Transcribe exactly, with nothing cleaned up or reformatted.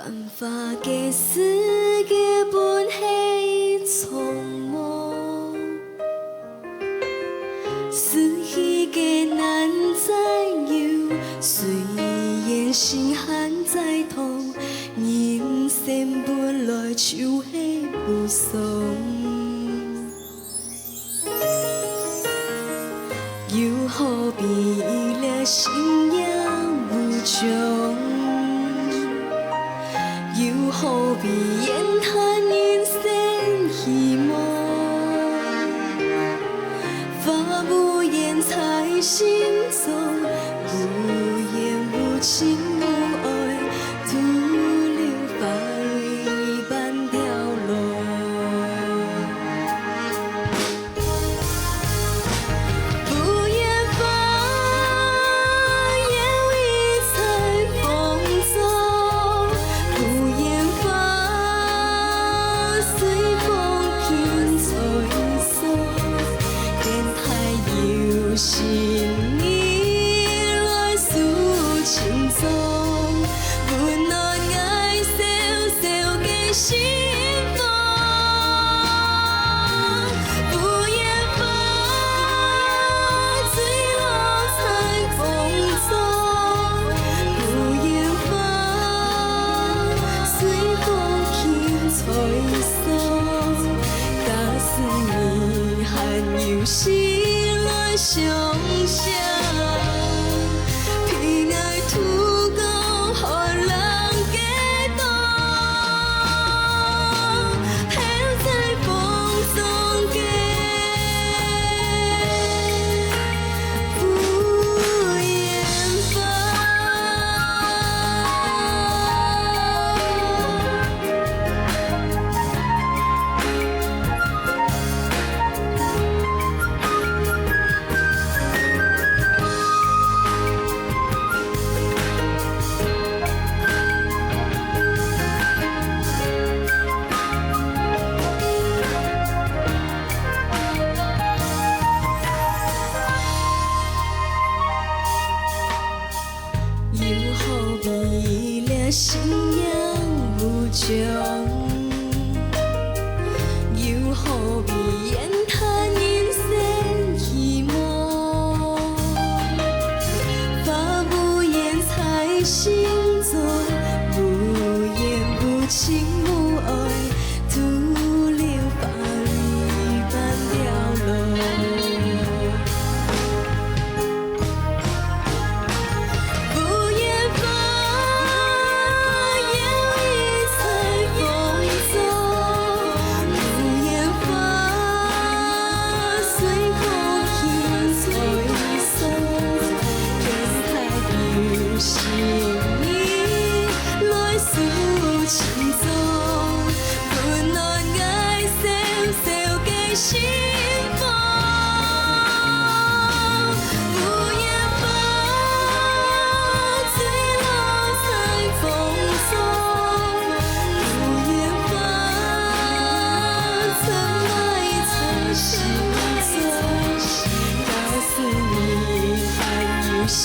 繁華个世界本係蒼茫，失去个難再有，雖然心還在痛，人生本來就係無常。 又何必一粒心也無將？又何必怨嘆人生虛妄？花無言在心中，無緣無親無愛，徒留花蕊半條路。 不言花搖曳在風中，不言花隨風輕吹送。願大有心人來訴情衷，溫暖𠊎小小个心房。 不言花墜落在風中，不言花隨風輕吹送。假使你還有心來相惜，憑𠊎渡過寒冷个冬。 飄在風中个不言花。 又何必一粒心也無將？又何必怨嘆人生虛妄？花無言在心中，無緣無親無愛，徒留花蕊半條路。 不言花搖曳在風中，不言花隨風輕吹送。願大有心人來訴情衷，溫暖𠊎小小个心房。 不言花墜落在風中，不言花深埋在心中。假使你還有心